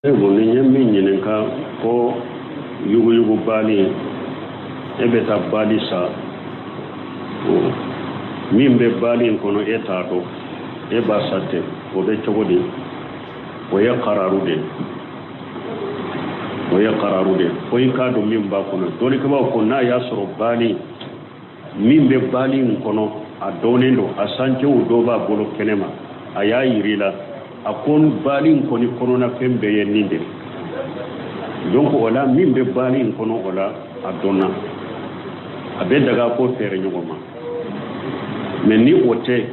E bon, ni ye min ɲininka ko yuguyugu baali, e bɛ taa baali san, min bɛ baali in kɔnɔ e t'a dɔn, e b'a san ten, o bɛ cogo di? O ye kararu de ye, o ye kararu de ye, fo i k'a dɔn min b'a kɔnɔ. Dɔnnikɛbaaw ko n'a y'a sɔrɔ baali min bɛ baali in kɔnɔ a dɔnnen don, a sancɛw dɔ b'a bolo kɛnɛ ma, a y'a yir'i la, a ko baali in kɔni kɔnɔnafɛn bɛɛ ye nin de ye, donc o la min bɛ baali in kɔnɔ, o la a dɔnna, a bɛ daga ko feere ɲɔgɔn ma. Mais ni o tɛ,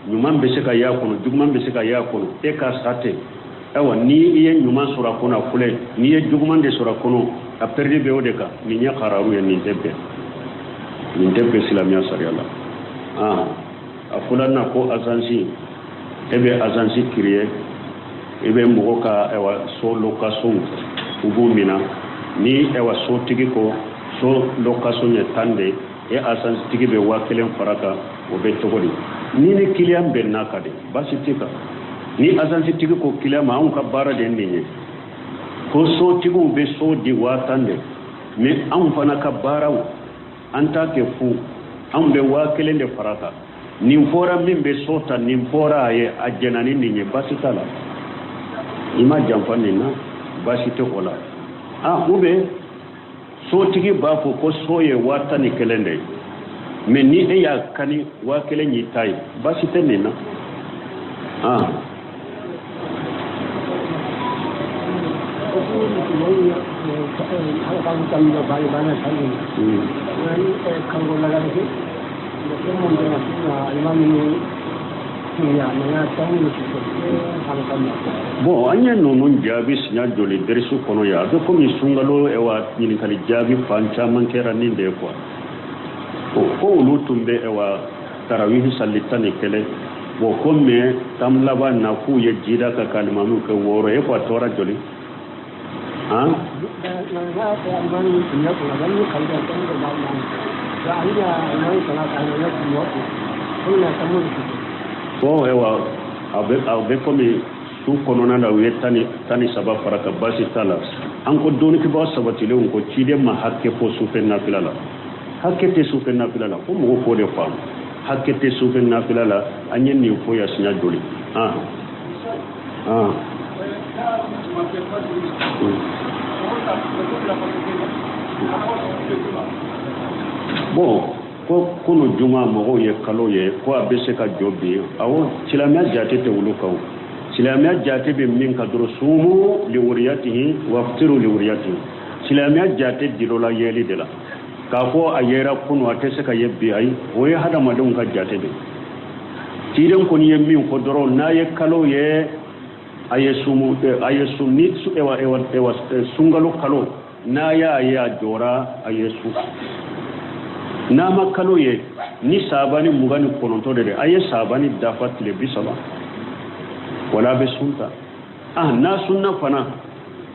ɲuman bɛ se ka y'a kɔnɔ, juguman bɛ se ka y'a kɔnɔ, e k'a san ten, ayiwa, ni i ye ɲuman sɔrɔ a kɔnɔ, a filɛ, n'i ye juguman de sɔrɔ a kɔnɔ, a pɛridi bɛ o de kan. Nin ye kararu ye, nin tɛ bɛn, nin tɛ bɛn silamɛya sariya la. A filanan ko azansi, e bɛ azansi créer, i bɛ mɔgɔ ka ayiwa so location u b'u mina, ni ayiwa sotigi ko so location ye 10 de, e azansi tigi bɛ 1000 fara kan, o bɛ cogo di? Ni ni kiliyan bɛnna kan de, baasi tɛ kan. Ni azansi tigi ko kiliyan ma, anw ka baara de ye nin ye, ko sotigiw bɛ so di 10 000 de, mais anw fana ka baaraw an t'a kɛ fu, anw bɛ 1000 de fara kan. Nin fɔra min bɛ so ta, nin fɔra a ye, a jɛnna ni nin ye, baasi t'a la, i ma janfa nin na, baasi tɛ o la. Ah, ou bien sotigi b'a fɔ ko so ye 11 000 de ye, mais ni e y'a kani, 1000 y'i ta ye, baasi tɛ nin na. Ah. Bon, an ye ninnu jaabi siɲɛ joli derisu kɔnɔ yan? A bɛ komi sunkalo ɛwa ɲininkali jaabi fan caman kɛra nin de ye quoi. Ko olu tun bɛ ɛwa tarawihi sali 11, bon, ko mais tan laban na k'u ye jida ka kalimamiw kɛ wɔɔrɔ ye, ko a tora joli? Han, bon, ɛwa a bɛ komi su kɔnɔna na u ye 13 fara ka, baasi t'a la. An ko dɔnnikɛbaga sabatilenw ko ciden ma hakɛ fɔ sufɛ nafila la, hakɛ tɛ sufɛ nafila la, fo mɔgɔw k'o de faamu, hakɛ tɛ sufɛ nafila la. An ye nin fɔ yan siɲɛ joli? Ah ah. Bon, ko kunu juma mɔgɔw ye kalo ye, ko a bɛ se ka jɔ bi? Awɔ, silamɛya jate tɛ olu kan. Silamɛya jate bɛ min kan dɔrɔn, sumu liwuriyatihi waftiru liwuriyatihi. Silamɛya jate dilola yeli de la. K'a fɔ a yera kunu, a tɛ se ka ye bi, ayi, o ye hadamadenw ka jate de. Ciden kɔni ye min fɔ dɔrɔn, n'a ye kalo ye, a ye sumu, a ye sun. Ni ewa ewa ewa sunkalo kalo n'a y'a ye a jɔra, a ye sun. N'a ma kalo ye, ni sabani 29 de, a ye sabani dafa tile 30 wala a bɛ sun ta. Ah, n'a sunna fana,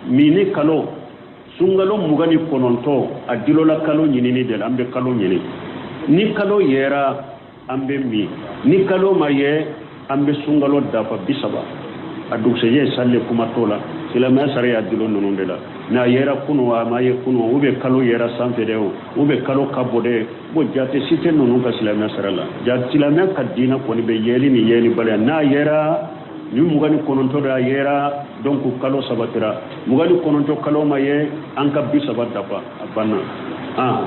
mini kalo sunkalo 29, a dilola kalo ɲinini de la. An bɛ kalo ɲini, ni kalo yera, an bɛ min, ni kalo ma ye, an bɛ sunkalo dafa 30, a dugusɛjɛ sali, kuma t'o la. Silamɛya sariya dilo ninnu de la. Mais a yera kunu, a ma ye kunu, ou bien kalo yera sanfɛ de o, ou bien kalo ka bɔ de, bon, jate si tɛ ninnu ka silamɛya sariya la. Ja silamɛya ka diinɛ kɔni bɛ yeli ni yelibaliya. N'a yera ni 29 de a yera, donc kalo sabatira. 29 kalo ma ye, an ka 30 dafa, a banna. Ah.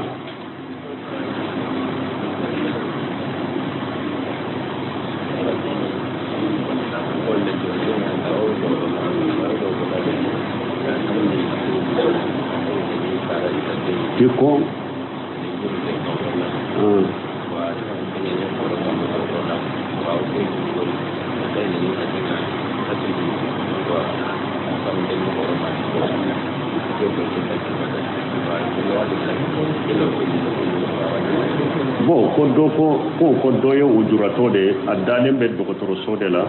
I ko bon, ko dɔ ko dɔ ye lujuratɔ de ye, a dalen bɛ dɔgɔtɔrɔso de la,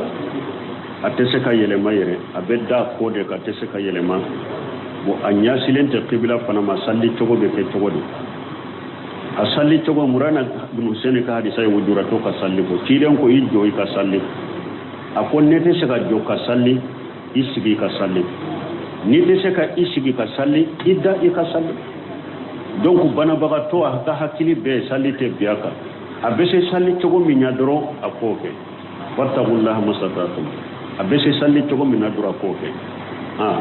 a tɛ se ka yɛlɛma yɛrɛ, a bɛ da ko de kan, a tɛ se ka yɛlɛma. Bon, a ɲɛsilen tɛ kibila fana ma, sali cogo bɛ kɛ cogo di? A sali cogo, Murana bin Hussein ka hadisa ye lujuratɔ ka sali ko ciden ko i jɔ i ka sali. A ko ne tɛ se ka jɔ ka sali, i sigi i ka sali. N'i tɛ se ka i sigi ka sali, i da i ka sali. Donc banabagatɔ, a ka hakili bɛɛ sali tɛ bin a kan. A bɛ se sali cogo min na dɔrɔn, a k'o kɛ. Wattaqullaha mastata'tum. A bɛ se sali cogo min na dɔrɔn, a k'o kɛ. Ah,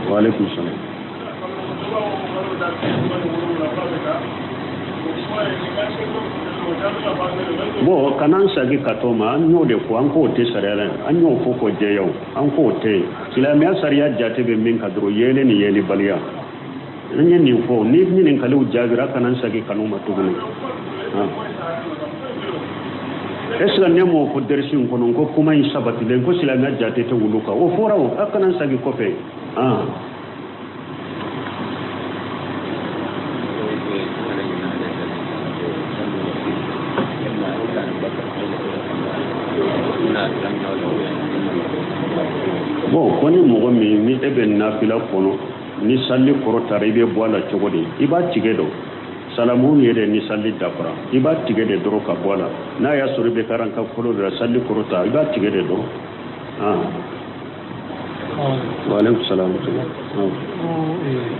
wa alaikum salam. Bon, kana n sagi ka to ma. An y'o de fɔ, an k'o tɛ sariya la. An y'o fɔ k'o jɛya o, an k'o tɛ yen. Silamɛya sariya jate bɛ min kan dɔrɔn, yeelen ni yeelibaliya. An ye nin fɔ ni ɲininkaliw jaabira, kana n sagi kanu ma tuguni. Est ce que ne m'o fɔ derisi in kɔnɔ ko kuma in sabatilen ko silamɛya jate tɛ wulu kan? O fɔra o, a kana n sagi kɔfɛ. Bon, ko ni mɔgɔ min ni e bɛ nafila kɔnɔ, ni sali kɔrɔ taara, i bɛ bɔ a la cogo di? I b'a tigɛ dɔn salamu ye dɛ. Ni sali dafara, i b'a tigɛ de dɔrɔn ka bɔ a la. N'a y'a sɔrɔ i bɛ karanka fɔlɔ de la, sali kɔrɔ ta, i b'a tigɛ de dɔrɔn. Wa aleykum salaam.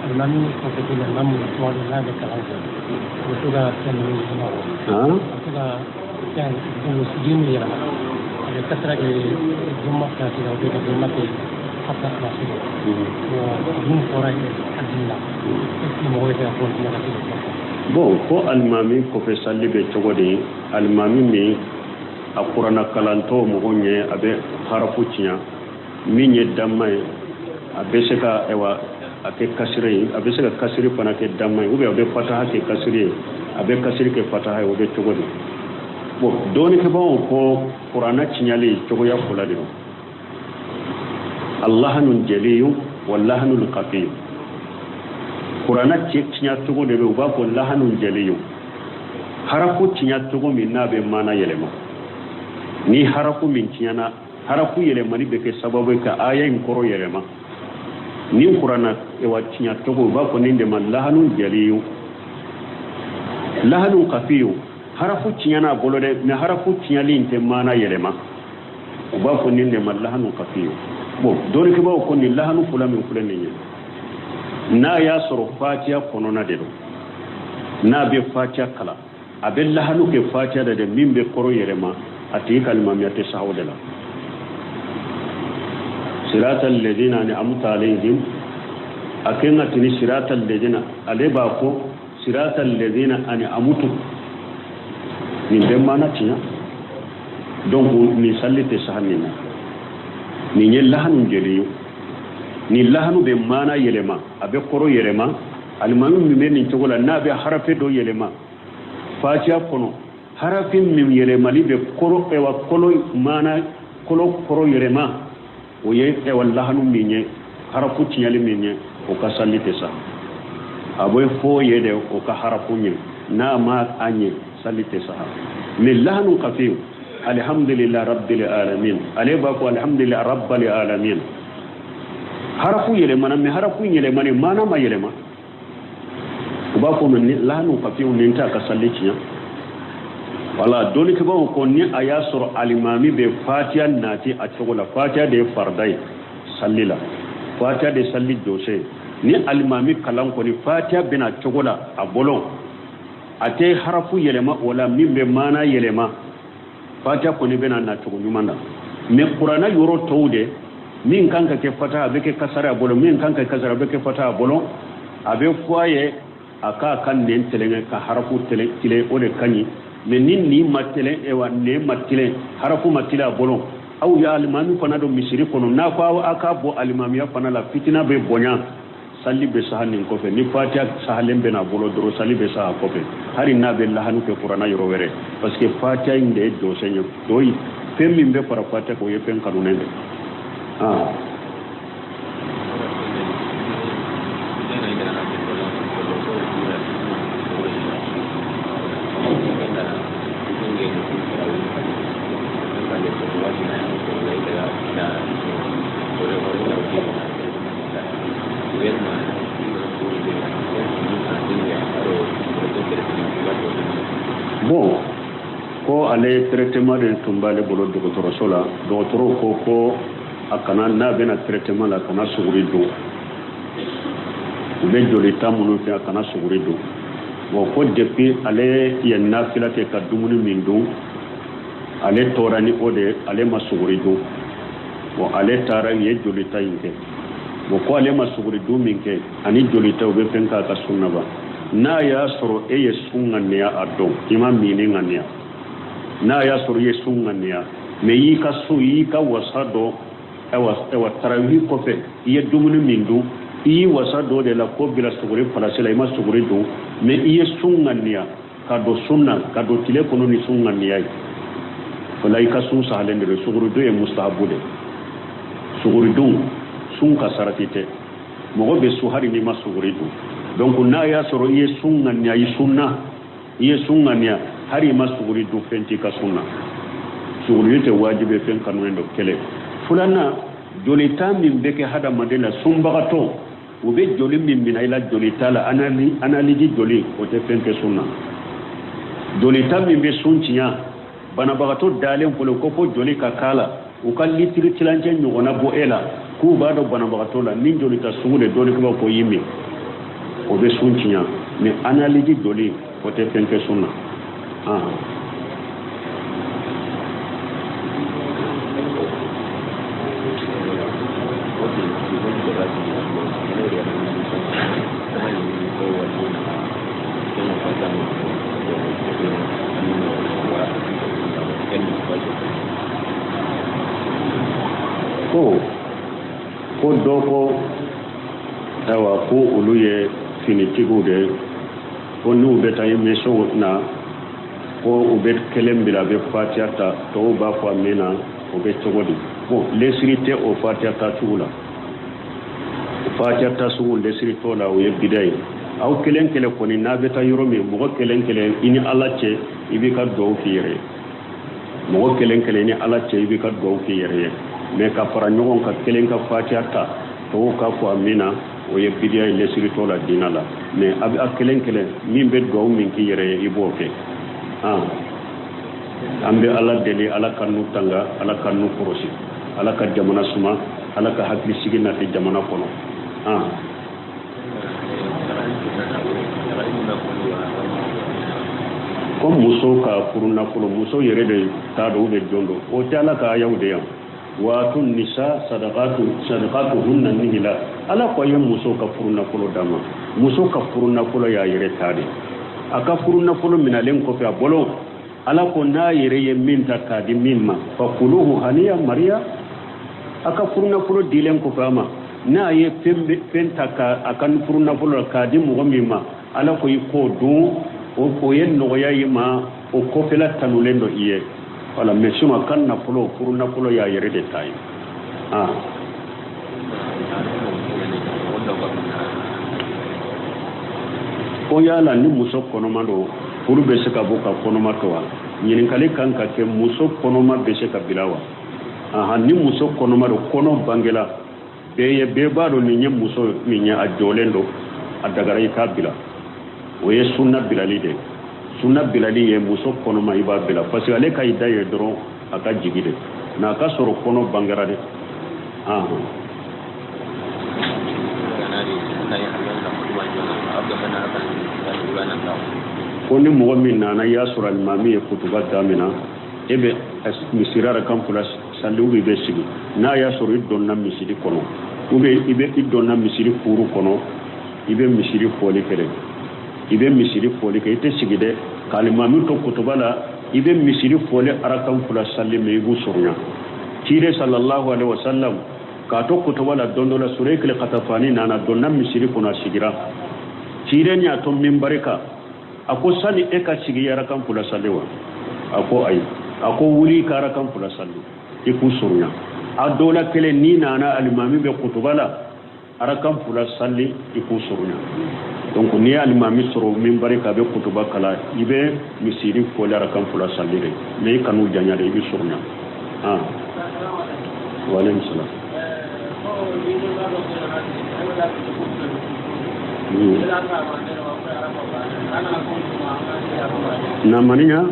Alimami kɔfɛ, alimami tuma dɔ n'a bɛ kalan kɛ, u bɛ to ka fɛn ninnu yɛlɛma, u bɛ to ka fɛn sigi min yɛlɛma, a bɛ kasira kɛ juma place la, u bɛ ka juma kɛ fata place la. Bon, mun fɔra a dimi la, est ce que mɔgɔ bɛ se ka continuer ka se k'o kɛ? Bon, ko alimami kɔfɛ sali bɛ cogo di? Alimami min a kuranna kalantɔ mɔgɔ ɲɛ, a bɛ harafu tiɲɛ min ye damma ye, a bɛ se ka ayiwa a kɛ kasiri ye, a bɛ se ka kasiri fana kɛ damma ye, ou bien a bɛ fataha kɛ kasiri ye, a bɛ kasiri kɛ fataha ye, o bɛ cogo di? Bon, dɔɔnikɛbaaw ko kuranna tiɲɛli cogoya fila de don: allahanu jaliyu wa lahanu kafiyu. Kuranna tiɲɛ cogo de bɛ, u b'a fɔ lahanu jaliyu, harafu tiɲɛ cogo min n'a bɛ maana yɛlɛma. Ni harafu min tiɲɛna, harafu yɛlɛmani bɛ kɛ sababu ye ka aya in kɔrɔ yɛlɛma. Ni kuranna ewa tiɲɛ cogo, u b'a fɔ nin de ma lahanu jaliyu. Lahanu kafiyu, harafu tiɲɛna a bolo dɛ, mais harafu tiɲɛli in tɛ maana yɛlɛma, u b'a fɔ nin de ma lahanu kafiyu. Bon, dɔnnikɛbaaw ko nin lahanu fila min filɛ nin ye, n'a y'a sɔrɔ fatiya kɔnɔna de don, n'a bɛ fatiya kalan, a bɛ lahanu kɛ fatiya de dɛ min bɛ kɔrɔ yɛlɛma, a tigi ka limamiya tɛ saha o de la. Sirata alladina an'amta alayhim, a kɛ ka tini sirata alladina, ale b'a fɔ sirata alladina an'amtu, nin bɛ maana tiɲɛ. Donc nin sali tɛ saha nin na. Nin ye lahanu jeli ye. Nin lahanu bɛ maana yɛlɛma, a bɛ kɔrɔ yɛlɛma. Alimami min bɛ nin cogo la, n'a bɛ harafe dɔ yɛlɛma fatiya kɔnɔ, harafi min yɛlɛmali bɛ kɔrɔ ɛwa kɔlɔ maana kɔlɔ kɔrɔ yɛlɛma, o ye ɛwa lahanu min ye, harafu tiɲɛli min ye, o ka sali tɛ sa. A bɛ fɔ ye de o ka harafu ɲɛ, n'a ma a ɲɛ, sali tɛ sa. Mais lahanu kafiyu, alhamdulillah rabbil alamin, ale b'a fɔ alhamdulillah rabbil alamin, harafu yɛlɛmana, mais harafu yɛlɛmani maana ma yɛlɛma, u b'a fɔ ni lahanu kafiyu, nin t'a ka sali tiɲɛ. Wala dɔnnikɛbaaw ko ni a y'a sɔrɔ alimami bɛ fatiya nati a cogo la, fatiya de ye farida ye sali la, fatiya de sali jɔsen, ni alimami kalan kɔni fatiya bɛna cogo la a bolo, a tɛ harafu yɛlɛma o la min bɛ maana yɛlɛma, fatiya kɔni bɛna na cogo ɲuman na. Mais kuranna yɔrɔ tɔw de, min kan ka kɛ fataha, a bɛ kɛ kasara a bolo, min kan ka kɛ kasara, a bɛ kɛ fataha a bolo, a bɛ fɔ a ye a k'a ka nɛn tɛlɛngɛ ka harafu tilen, o de ka ɲi. Mais ni nin ma tɛlɛn, ewa nɛn ma tilen, harafu ma tilen a bolo, aw ya alimami fana don misiri kɔnɔ, n'a ko aw k'a bɔ alimamiya fana la, fitina bɛ bonya, sali bɛ saha nin kɔfɛ. Ni fatiya sahalen bɛ n'a bolo dɔrɔn, sali bɛ saha kɔfɛ, hali n'a bɛ lahanu kɛ kuranna yɔrɔ wɛrɛ, parce que fatiya in de ye jɔsen ye. Dɔ fɛn min bɛ fara fatiya kan, o ye fɛn kanunen de. Bon, ko ale traitement de tun b'ale bolo dɔgɔtɔrɔso la, dɔgɔtɔrɔw ko ko A kana n'a bɛna traitement la, a kana suguri dun. U bɛ jolita minnu fɛ, a kana suguri dun. Bon, ko depuis ale ye nafila kɛ ka dumuni min dun, ale tora ni o de ye, ale ma suguri dun. Bon, ale taara u ye jolita in kɛ. Bon, ko ale ma suguri dun min kɛ ani jolita, u bɛ fɛn k'a ka sun na wa? N'a y'a sɔrɔ e ye sun ŋaniya a don, i ma minni ŋaniya. N'a y'a sɔrɔ i ye sun ŋaniya, mais i y'i ka so, i y'i ka wasa dɔn. Ayiwa, tarawih kɔfɛ i ye dumuni min dun, i y'i wasa dɔ de la k'o bila suguri place la, i ma suguri dun, mais i ye sun ŋaniya ka don sun na, ka don tile kɔnɔ ni sun ŋaniya ye, o la i ka sun sahalen de don. Suguridun ye mustahabu de. Suguridun sun ka sarati tɛ. Mɔgɔ bɛ sun hali n'i ma suguri dun. Donc n'a y'a sɔrɔ i ye sun ŋaniya, i sunna, i ye sun ŋaniya hali i ma suguri dun, fɛn t'i ka sun na. Suguri tɛ wajibi, fɛn kanunen don. Kelen filanan, jolita min bɛ kɛ hadamaden la, sunbagatɔ, u bɛ joli min minɛ i la jolita la, analyse joli, o tɛ fɛn kɛ sun na. Jolita min bɛ sun tiɲɛ, banabagatɔ dalen fɔlɔ ko fo joli ka k'a la, u ka litiri tilancɛ ɲɔgɔnna bɔ e la k'u b'a dɔn banabagatɔ la, ni jolita sugu de dɔnnikɛbaaw ko y'i min, o bɛ sun tiɲɛ. Mais analyse joli, o tɛ fɛn kɛ sun na. Ko dɔ ko, ayiwa, ko olu ye finitigiw de ye, ko n'u bɛ taa émission na, ko u bɛ kelen bila a bɛ fatiya ta, tɔw b'a fɔ amina, o bɛ cogo di? Bon, lesiri tɛ o fatiya ta cogo la. Fatiya ta sugu, lesiri t'o la, o ye bida ye. Aw kelen kelen kɔni, n'a bɛ taa yɔrɔ min, mɔgɔ kelen kelen, i ni Ala cɛ, i b'i ka duwawu k'i yɛrɛ ye. Mɔgɔ kelen kelen, i ni Ala cɛ, i b'i ka duwawu k'i yɛrɛ ye. Mais ka fara ɲɔgɔn kan, kelen ka fatiya ta, tɔw k'a fɔ amina, o ye bidiya ye, lesiri t'o la diina la. Mais a bɛ a kelen kelen min bɛ duwawu min k'i yɛrɛ ye, i b'o kɛ. An bɛ Ala deli, Ala ka n'u tanga, Ala ka n'u kɔrɔsi, Ala ka jamana suma, Ala ka hakilisigi nati jamana kɔnɔ. Ko muso ka furu nafolo, muso yɛrɛ de t'a dɔn u bɛ jɔn don, o tɛ Ala ka ayaw de yan. Waatu nisa sadaqatuhunna nihila. Ala ko a ye muso ka furu nafolo d'a ma. Muso ka furu nafolo y'a yɛrɛ ta de. A ka furu nafolo minalen kɔfɛ a bolo, Ala ko n'a yɛrɛ ye min ta k'a di min ma, fakuluhu haniya mariya. A ka furu nafolo dilen kɔfɛ a ma, n'a ye fɛn ta ka a ka furu nafolo la k'a di mɔgɔ min ma, Ala ko i k'o dun, o ye nɔgɔya i ma, o kɔfɛla tanulen don i ye. Wala, mais sinon a ka nafolo, furu nafolo y'a yɛrɛ de ta ye. Ko yala ni muso kɔnɔma don, furu bɛ se ka bɔ ka kɔnɔma to wa? Ɲininkali kan ka kɛ, muso kɔnɔma bɛ se ka bila wa? Ahan, ni muso kɔnɔma don, kɔnɔ bangela, bɛɛ ye, bɛɛ b'a dɔn nin ye muso min ye, a jɔlen don, a dagara i k'a bila. O ye sunna bilali de ye. Sunna bilali ye muso kɔnɔma, i b'a bila parce que ale ka i da ye dɔrɔn a ka jigi de, n'a ka sɔrɔ kɔnɔ bangera de. Ahan. Ko ni mɔgɔ min nana, i y'a sɔrɔ alimami ye kutuba damina, e bɛ misiri arakan fila sali ou bien i bɛ sigi? N'a y'a sɔrɔ i donna misiri kɔnɔ ou bien i bɛ i donna misiri kuru kɔnɔ, i bɛ misiri fɔli kɛ dɛ. I bɛ misiri fɔli kɛ, i tɛ sigi dɛ ka alimami to kutuba la. I bɛ misiri fɔli arakan fila sali, mais i b'u surunya. Cire sallallahu alaihi wasallam k'a to kutuba la, don dɔ la Surayikili Katafani nana, donna misiri kɔnɔ, a sigira. Cire y'a to minbari kan, a ko sani e ka sigi arakan fila sali wa? A ko ayi. A ko wuli ka arakan fila sali, i k'u surunya. A dɔ la kelen, n'i nana alimami bɛ kutuba la, arakan fila sali, i k'u surunya. Donc n'i ye alimami sɔrɔ minbari kan, a bɛ kutuba kalan, i bɛ misiri fɔli arakan fila sali de, mais i kan'u janya de, i bɛ surunya. Wa aleykum salam. Na maniya.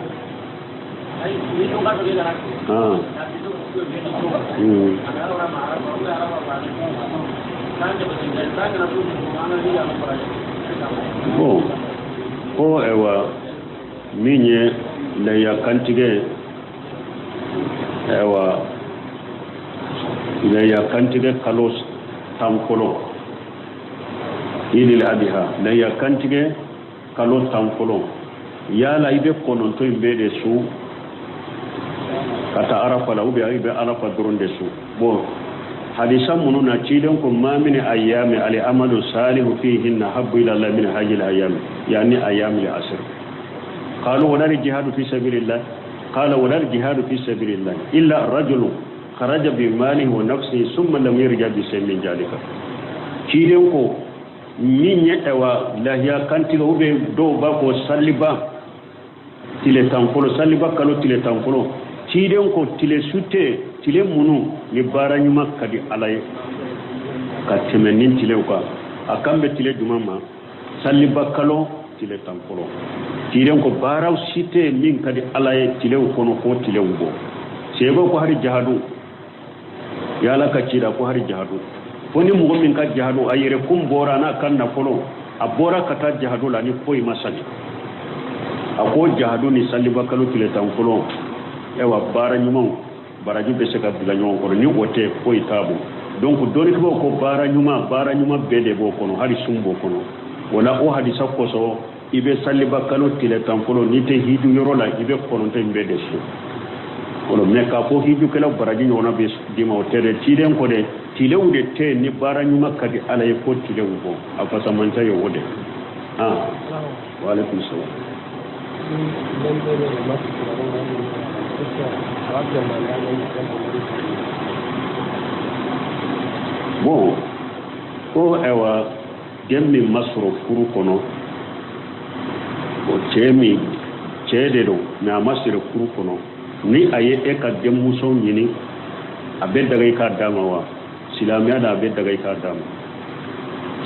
Bon, ko ayiwa, min ye lahiya kantigɛ, ayiwa, lahiya kantigɛ kalo 10 fɔlɔ, idil adiha, lahiya kantigɛ kalo 10 fɔlɔ, yala i bɛ 9 in bɛɛ de sun ka taa arafa la, ou bien i bɛ arafa dɔrɔn de sun? Bon, hadisa minnu na ciden ko ma min ayyami al amalu salihu fihinna habbu ila Allah min hajil ayyami, yani ayyami al asr. Qalu wala al jihadu fi sabilillah? Qala wala al jihadu fi sabilillah illa rajulun kharaja bi malihi wa nafsihi thumma lam yarja bi shay'in min zalika. Ciden ko min ye ayiwa lahiya kantigɛ, ou bien dɔw b'a fɔ saliba tile 10 fɔlɔ, saliba kalo tile 10 fɔlɔ, ciden ko tile su tɛ tile minnu ni baara ɲuman ka di Ala ye ka tɛmɛ nin tilew kan. A kan bɛ tile jumɛn ma? Saliba kalo tile 10 fɔlɔ. Ciden ko baaraw si tɛ min ka di Ala ye tilew kɔnɔ ko tilew bɔ. Sebo ko hari jahadu, ya Ala ka cida ko hari jahadu, fo ni mɔgɔ min ka jahadu a yɛrɛ kun bɔra n'a ka nafolo, a bɔra ka taa jahadu la ni foyi ma sali. A ko jahadu ni saliba kalo tile 10 fɔlɔ, ayiwa, baara ɲumanw baraji bɛ se ka bila ɲɔgɔn kɔrɔ, ni o tɛ foyi t'a bɔ. Donc dɔnnikɛbaaw ko baara ɲuman, baara ɲuman bɛɛ de b'o kɔnɔ, hali sun b'o kɔnɔ. O la, o hadisa kosɔn, i bɛ saliba kalo tile 10 fɔlɔ, n'i tɛ hiju yɔrɔ la, i bɛ 9 in bɛɛ de sun o la. Mais k'a fɔ hijukɛlaw baraji ɲɔgɔnna bɛ d'i ma, o tɛ dɛ. Ciden ko dɛ, tilew de tɛ ni baara ɲuman ka di Ala ye ko tilew bɔ, a fasamanta ye o de. Ah, wa alaikum salam. Bon, ko ayiwa, den min ma sɔrɔ furu kɔnɔ, o cɛ min cɛ de don, mais a ma sɔrɔ furu kɔnɔ, ni a ye e ka denmuso ɲini, a bɛ daga i k'a d'a ma wa? Silamɛya la, a bɛ daga i k'a d'a ma.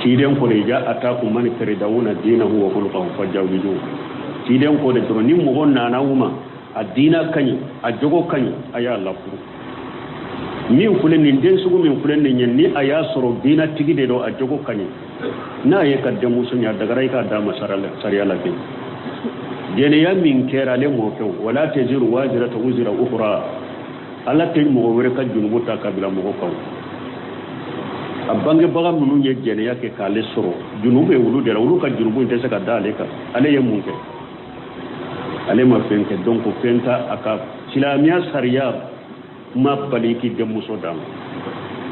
Ciden ko de iza atakum man taridawna dinahu wa khuluquhu fajawwijuhu. Ciden ko de dɔrɔn, ni mɔgɔ nana aw ma, a diina ka ɲi, a jogo ka ɲi, a y'a lafuru. Min filɛ nin, den sugu min filɛ nin ye, ni a y'a sɔrɔ diinatigi de don, a jogo ka ɲi, n'a ye ka denmuso ɲɛ, a dagara i k'a d'a ma sariya la. Bi jɛnɛya min kɛra, ale m'o kɛ. Wala taziru waziratu wuzira ukhra, Ala tɛ mɔgɔ wɛrɛ ka junubu ta ka bila mɔgɔ kan. A bangebaga minnu ye jɛnɛya kɛ k'ale sɔrɔ, junubu bɛ olu de la. Olu ka junubu in tɛ se ka da ale kan. Ale ye mun kɛ? Ale ma fɛn kɛ. Donc fɛn ta a ka silamɛya sariya ma bali k'i denmuso d'a ma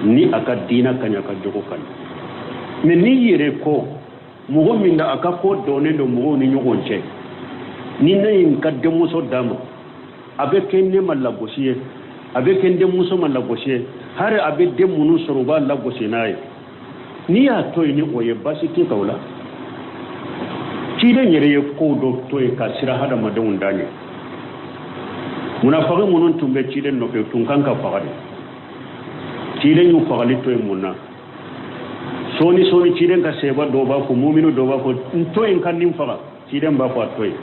ni a ka diina ka ɲi, a ka jogo ka ɲi. Mais n'i yɛrɛ ko mɔgɔ min da a ka ko dɔnnen don mɔgɔw ni ɲɔgɔn cɛ, ni ne ye n ka denmuso d'a ma, a bɛ kɛ ne ma lagosi ye, a bɛ kɛ n denmuso ma lagosi ye, hali a bɛ den minnu sɔrɔ, u b'a lagosi n'a ye, n'i y'a to yen ni o ye, baasi tɛ kan o la. Ciden yɛrɛ ye kow dɔ to yen ka siran hadamadenw da ɲɛ. Munafaki minnu tun bɛ ciden nɔfɛ, tun kan ka faga de. Ciden y'u fagali to yen mun na? Sɔɔni sɔɔni, ciden ka sɛba dɔw b'a fɔ, muminu dɔw b'a fɔ, n to yen ka nin faga. Ciden b'a fɔ a to yen.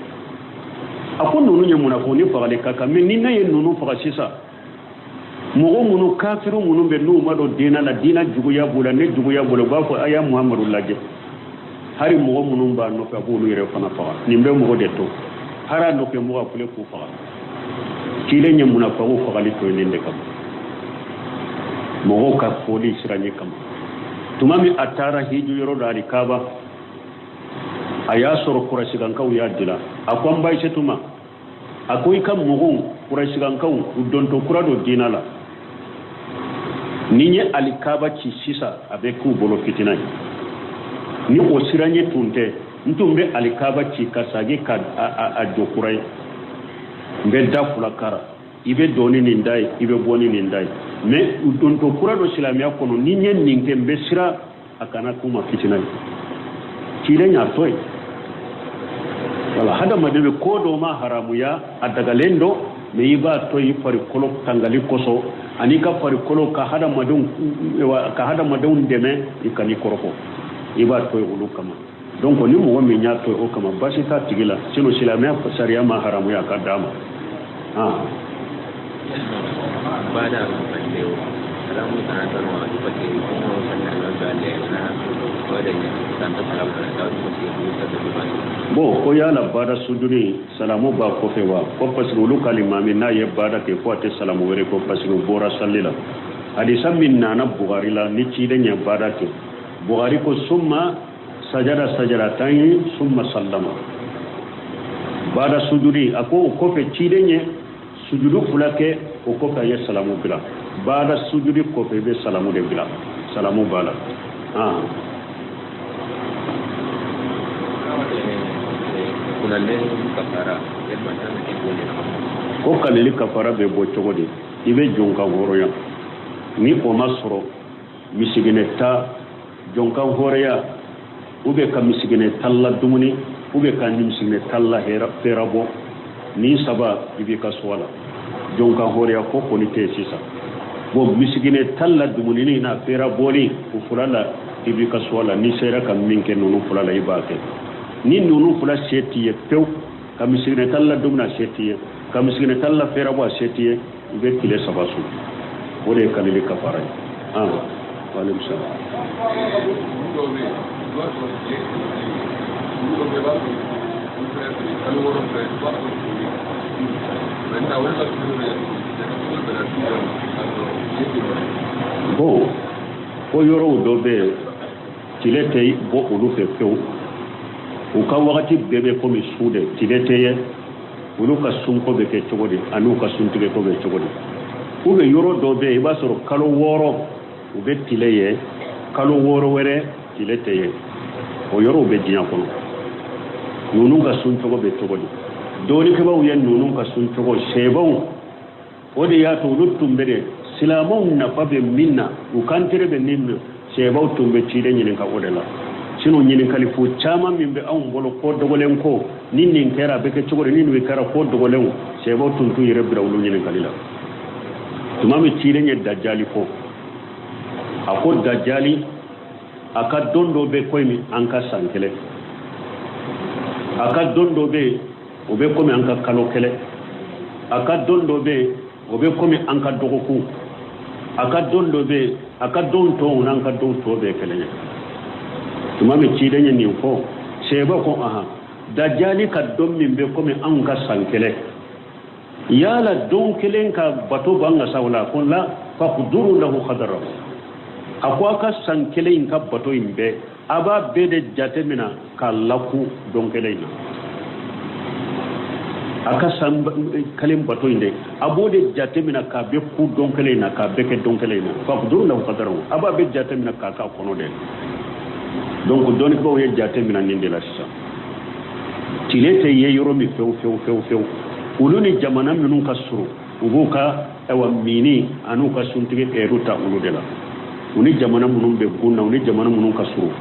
A ko ninnu ye munafiki, ni fagali ka kan, mais ni ne ye ninnu faga sisan, mɔgɔ minnu, kafiru minnu bɛ n'u ma don diinɛ la, diinɛ juguya b'u la, ne juguya b'u la, u b'a fɔ a y'a Muhamadu lajɛ, hali mɔgɔ minnu b'a nɔfɛ, a b'olu yɛrɛ fana faga. Nin bɛ mɔgɔ de to, hali a nɔfɛ mɔgɔ, a filɛ k'u faga. Ciden ye munafakiw fagali to yen nin de kama, mɔgɔw ka fɔli siranɲɛ kama. Tuma min a taara hiju yɔrɔ dɔ, alikaba, a y'a sɔrɔ kurasikankaw y'a dila. A ko an ba Aisatu ma, a ko i ka mɔgɔw, kurasikankaw, u dontɔ kura don diinɛ la, ni n ye alikaba ci sisan, a bɛ k'u bolo fitina ye. Ni o siranɲɛ tun tɛ, n tun bɛ alikaba ci ka sagi ka a jɔ kura ye. N bɛ da fila kara, i bɛ don ni nin da ye, i bɛ bɔ ni nin da ye. Mais u dontɔ kura don silamɛya kɔnɔ, ni n ye nin kɛ, n bɛ siran a kana k'u ma fitina ye. Ciden y'a to yen. Wala hadamaden bɛ ko dɔ ma haramuya, a dagalen don, mais i b'a to i farikolo tangali kosɔn, ani ka farikolo ka hadamadenw dɛmɛ, i kan'i kɔrɔfɔ, i b'a to yen olu kama. Donc ni mɔgɔ min y'a to yen o kama, baasi t'a tigi la. Sinon silamɛya sariya ma haramuya ka d'a ma. Ah. Baada salamu kana wa parce que bon ko yala baada sujudi salamu b'a kɔfɛ wa? Ko parce que olu ka limami n'a ye baada kɛ ko a tɛ salamu wɛrɛ ko parce que o bɔra sali la. Hadisa min nana Bukhari la ni ciden ye baada kɛ, Bukhari ko summa sajada sajadatayn summa sallama. Baada sujudi a ko o kɔfɛ ciden ye sujudu fila kɛ, o kɔfɛ a ye salamu bila. Baada sujudi kɔfɛ i bɛ salamu de bila, salamu b'a la. Ko kalili kafara bɛ bɔ cogo di? I bɛ jɔn kan hɔrɔnya, ni o ma sɔrɔ misiginɛ ta jɔn kan hɔrɔnya, ou bien ka misiginɛ tan la dumuni, ou bien ka misiginɛ tan la fɛɛrɛ bɔ, ni saba i b'i ka suwa la. Jɔn kan hɔrɔnya ko kɔni tɛ yen sisan. Bon misiginɛ tan la dumuni n'a fɛɛrɛ bɔli o fila la i b'i ka suwa la. N'i sera ka min kɛ ninnu fila la i b'a kɛ. Ni ninnu fila se t'i ye pewu, ka misiginɛ tan la dumuni a se t'i ye, ka misiginɛ tan la fɛɛrɛ bɔ a se t'i ye, i bɛ tile saba sun. O de ye kalili kafara ye. Waaleykum salaam. Bon ko yɔrɔw dɔ bɛ yen tile tɛ bɔ olu fɛ fewu, u ka wagati bɛɛ bɛ komi su de, tile tɛ ye. Olu ka sunko bɛ kɛ cogo di ani u ka suntigɛko bɛ cogo di? Ou bien yɔrɔ dɔ bɛ yen i b'a sɔrɔ kalo 6 u bɛ tile ye, kalo 6 wɛrɛ tile tɛ ye. O yɔrɔw bɛ diɲɛ kɔnɔ. Ninnu ka sun cogo bɛ cogo di? Dɔnnikɛbaaw ye ninnu ka sun cogo sɛbɛnw, o de y'a to olu tun bɛ de silamɛw nafa bɛ min na, u kantere bɛ min na, sɛbɛnw tun bɛ ciden ɲininka o de la. Sinon ɲininkali fo caman min bɛ anw bolo ko dogolen, ko ni nin kɛra a bɛ kɛ cogo di, ni nin kɛra ko dogolenw, sɛbɛnw tun t'u yɛrɛ bila olu ɲininkali la. Tuma min ciden ye dajali fɔ, a ko dajali a ka don dɔ bɛ komi an ka san kelen, a ka don dɔ bɛ yen o bɛ komi an ka kalo kelen, a ka don dɔ bɛ yen o bɛ komi an ka dɔgɔkun, a ka don dɔ bɛ yen a ka don tɔw n'an ka don tɔ bɛɛ kelen ye. Tuma min ciden ye nin fɔ, sɛbɛ ko ahan, dajali ka don min bɛ komi anw ka san kelen, yala don kelen ka bato b'an ka sa la? Ko la, faqduru lahu qadara. A ko a ka san kelen in ka bato in bɛɛ a b'a bɛɛ de jate minɛ k'a laku don kelen in na. A ka san kelen bato in de a b'o de jate minɛ k'a bɛ ku don kelen in na, k'a bɛɛ kɛ don kelen in na. Faqduru lahu qadara, a b'a bɛɛ jate minɛ k'a k'a kɔnɔ de. Donc dɔnnibagaw ye jate minɛ nin de la sisan. Tile tɛ ye yɔrɔ min fewu fewu fewu fewu, olu ni jamana minnu ka surun, u b'u ka ayiwa mini an'u ka suntigɛ ɛriw ta olu de la. U ni jamana minnu bɛ gun na, u ni jamana minnu ka surun,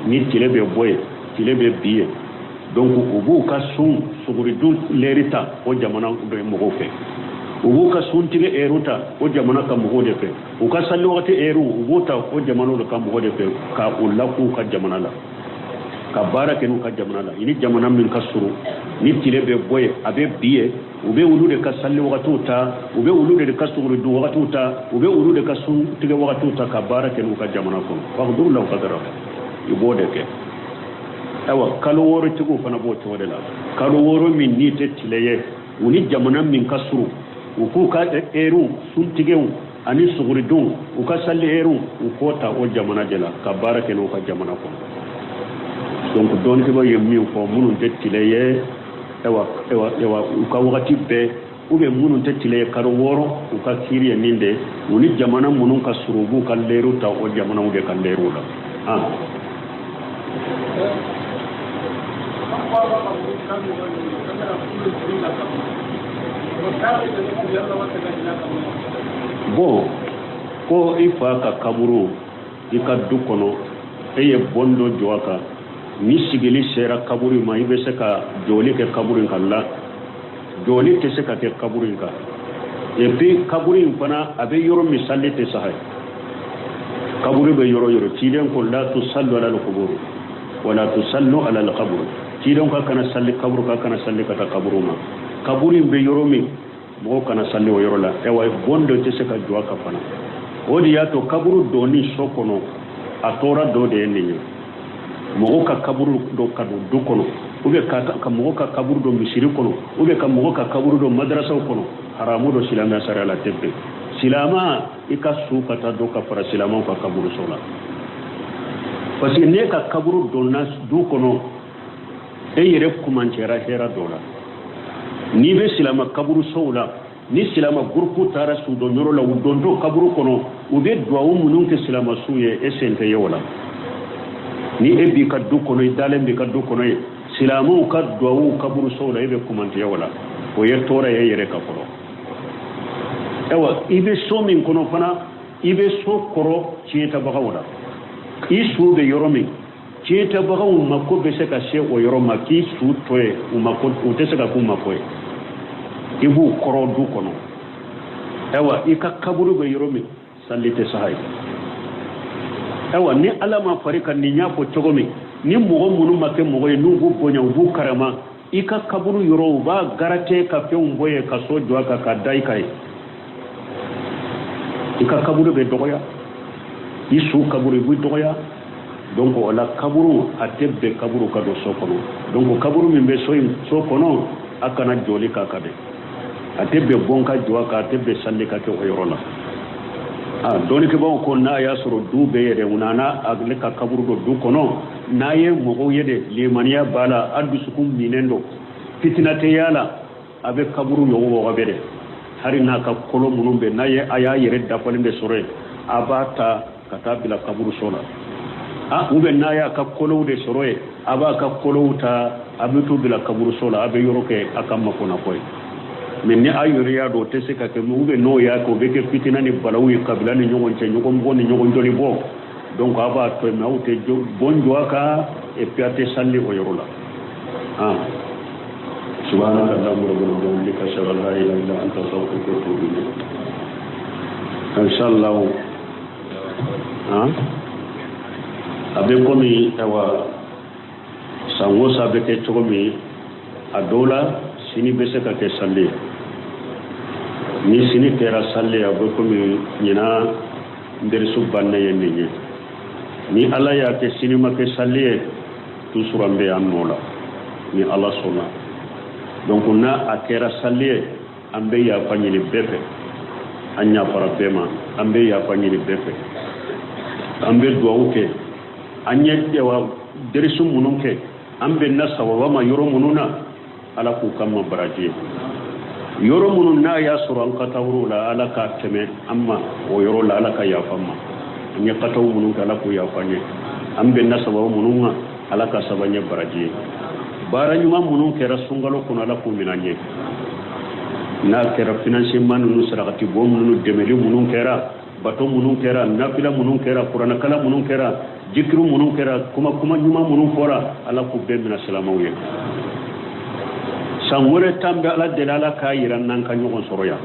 ni tile bɛ bɔ yen, tile bɛ bi yen, donc u b'u ka sun suguridun lɛri ta o jamana bɛ mɔgɔw fɛ, u b'u ka suntigɛ ɛriw ta o jamana ka mɔgɔw de fɛ, u ka sali wagati ɛriw u b'u ta o jamana de ka mɔgɔw de fɛ, ka u lak'u ka jamana la, ka baara kɛ n'u ka jamana la. I ni jamana min ka surun, ni tile bɛ bɔ yen, a bɛ bi yen, u bɛ olu de ka sali wagatiw ta, u bɛ olu de ka suguridun wagatiw ta, u bɛ olu de ka suntigɛ wagatiw ta, ka baara kɛ n'u ka jamana kɔnɔ. Faqduru lahu qadara, i b'o de kɛ. Ayiwa kalo 6 tigiw fana b'o cogo de la. Kalo 6 min n'i tɛ tile ye, u ni jamana min ka surun, u k'u ka ɛriw suntigɛw ani suguridunw, u ka sali ɛriw, u k'o ta o jamana de la, ka baara kɛ n'u ka jamana kɔnɔ. Donc dɔnnikɛbaaw ye min fɔ, minnu tɛ tile ye, ayiwa ayiwa ayiwa u ka wagati bɛɛ, ou bien minnu tɛ tile ye kalo 6, u ka kiiri ye nin de. U ni jamana minnu ka surun, u b'u ka lɛriw ta o jamanaw de ka lɛriw la. Bon ko i fa ka kaburu i ka du kɔnɔ, e ye bon dɔ jɔ a kan, ni sigili sera kaburu ma, i bɛ se ka jɔli kɛ kaburu in kan la? Jɔli tɛ se ka kɛ kaburu in kan. Et puis kaburu in fana a bɛ yɔrɔ min, sali tɛ saha ye. Kaburu bɛ yɔrɔ yɔrɔ, ciden ko la tusallu ala al-qubur wala tusallu ala al-qabr, ciden ka kana sali kaburu kan, kana sali ka taa kaburu ma. Kaburu in bɛ yɔrɔ min, Mɔgɔw kana sali o yɔrɔ la. Ayiwa, bon dɔ tɛ se ka jɔ a kan fana. O de y'a to kaburu donni so kɔnɔ, a tɔɔrɔ dɔ de ye nin ye. Mɔgɔw ka kaburu dɔ ka don du kɔnɔ, ou bien ka mɔgɔ ka kaburu don misiri kɔnɔ, ou bien ka mɔgɔ ka kaburu don madarasaw kɔnɔ, haramu don silamɛya sariya la, tɛ bɛn. Silama i ka su ka taa dɔ ka fara silamaw ka kaburuso la, parce que n'e ka kaburu donna du kɔnɔ, e yɛrɛ kumancɛra hɛrɛ dɔ la. N'i bɛ silama kaburusow la, ni silama gurupu taara su don yɔrɔ la, u dontɔ kaburu kɔnɔ, u bɛ duwawu minnu kɛ silama su ye, e sen tɛ ye o la. Ni e b'i ka du kɔnɔ, i dalen b'i ka du kɔnɔ ye, silamaw ka duwawu kaburusow la, e bɛ kumancɛ o la. O ye tɔɔrɔ ye e yɛrɛ ka fɔlɔ. Ayiwa, i bɛ so min kɔnɔ fana, i bɛ so kɔrɔ tiɲɛtabagaw la. I su bɛ yɔrɔ min, tiɲɛtabagaw mako bɛ se ka se o yɔrɔ ma k'i su to yen, u mako u tɛ se ka k'u mako ye, i b'u kɔrɔ du kɔnɔ. Ayiwa, i ka kaburu bɛ yɔrɔ min, sali tɛ saha ye. Ayiwa, ni Ala ma fari ka nin y'a fɔ cogo min, ni mɔgɔ minnu ma kɛ mɔgɔ ye, n'u b'u bonya, u b'u karama, i ka kaburu yɔrɔ, u b'a garate ka fɛnw bɔ yen ka so jɔ a kan ka da i kan yen. I ka kaburu bɛ dɔgɔya, i su kaburu i bɛ dɔgɔya. Donc o la, kaburu a tɛ bɛn kaburu ka don so kɔnɔ. Donc kaburu min bɛ so in so kɔnɔ, a kana jɔli k'a kan dɛ. A tɛ bɛn bon ka jɔ a kan, a tɛ bɛn sali ka kɛ o yɔrɔ la. A dɔnnikɛbaaw ko n'a y'a sɔrɔ du bɛɛ yɛrɛ, u nana ale ka kaburu don du kɔnɔ, n'a ye mɔgɔw ye de, limaniya b'a la, a dusukun minen don, fitina tɛ y'a la, a bɛ kaburu ɲɔgɔn wɔgɔbɛ dɛ. Hali n'a ka kolo minnu bɛ n'a ye, a y'a yɛrɛ dafalen de sɔrɔ yen, a b'a ta ka taa bila kaburuso la. A ou bien n'a y'a ka kolow de sɔrɔ yen, a b'a ka kolow ta, a bɛ t'u bila kaburuso la, a bɛ yɔrɔ kɛ a ka makonako ye. Mais ni a yɛrɛ y'a dɔn o tɛ se ka kɛ, ou bien n'o y'a kɛ, o bɛ kɛ fitina ni balawu ye kabila ni ɲɔgɔn cɛ, ɲɔgɔn bɔ ni ɲɔgɔn joli bɔ. Donc a b'a to yen, mais aw tɛ bon jɔ a kan, et puis a tɛ sali o yɔrɔ la. Ah, سبحانك اللهم ربنا وبحمدك، اشهد ان لا اله الا انت، استغفرك واتوب اليك. ان شاء الله a bɛ komi, ayiwa, san o san bɛ kɛ cogo min, a dɔw la sini bɛ se ka kɛ sali ye. Ni sini kɛra sali ye, a bɛ komi ɲinan derisu bannen ye nin ye. Ni Ala y'a kɛ sini ma kɛ sali ye, toujours an bɛ yan nɔ la ni Ala sɔnna. Donc n'a a kɛra sali ye, an bɛ yafa ɲini bɛɛ fɛ. An yafara bɛɛ ma, an bɛ yafa ɲini bɛɛ fɛ, an bɛ duwawu kɛ. An ye derisu minnu kɛ, an bɛnna sawaba ma yɔrɔ minnu na, Ala k'u k'an ma baraji ye. Yɔrɔ minnu n'a y'a sɔrɔ an katawuruw la, Ala ka tɛmɛ an ma o yɔrɔ la, Ala ka yafa an ma. An ye kataw minnu kɛ, Ala k'u yafa an ye. An bɛnna sababu minnu ma, Ala ka saba ɲɛ baraji ye. Baara ɲuman minnu kɛra sunkalo kɔnɔ, Ala k'u minɛ an ye. N'a kɛra financement ninnu, sarakati bɔ minnu, dɛmɛli minnu kɛra, bato minnu kɛra, nafila minnu kɛra, kuranɛkalan minnu kɛra, jikiru minnu kɛra, kuma kuma ɲuman minnu fɔra, Ala k'u bɛɛ minɛ silamɛw ye. San wɛrɛ tan bɛ Ala deli, Ala k'a yira n'an ka ɲɔgɔn sɔrɔ yan.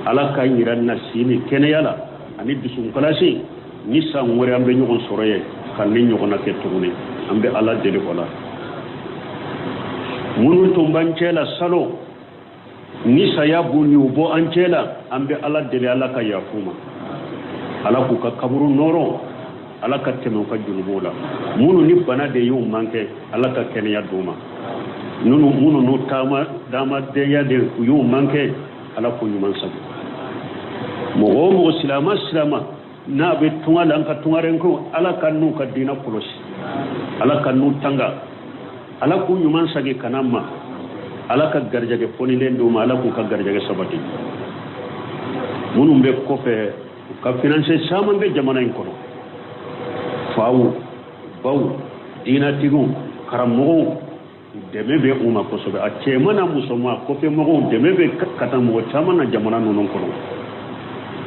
Ala k'a yira na si ni kɛnɛya la ani dusukunkalasi. Ni san wɛrɛ an bɛ ɲɔgɔn sɔrɔ yen ka ni ɲɔgɔnna kɛ tuguni, an bɛ Ala deli o la. Minnu tun b'an cɛ la salon, ni saya b'u ni u bɔ an cɛ la, an bɛ Ala deli, Ala ka yafu ma, Ala k'u ka kaburu nɔrɔ, Ala ka tɛmɛ u ka junubuw la. Minnu ni bana de y'u mankɛ, Ala ka kɛnɛya d'u ma. Minnu n'u taama damadenya de u y'u mankɛ, Ala k'u ɲuman sago. Mɔgɔ o mɔgɔ, silama silama n'a bɛ tunga la, an ka tungarenko, Ala ka n'u ka diinɛ kɔlɔsi, Ala ka n'u tanga, Ala k'u ɲuman sagi ka na ma, Ala ka garijɛgɛ fonilen d'u ma, Ala k'u ka garijɛgɛ sabati. Minnu bɛ kɔfɛ, u ka finance caman bɛ jamana in kɔnɔ, faw, baw, diinatigiw, karamɔgɔw, dɛmɛ bɛ u ma kosɛbɛ, a cɛman n'a musoman. Kɔfɛ mɔgɔw dɛmɛ bɛ ka taa mɔgɔ caman na jamana ninnu kɔnɔ.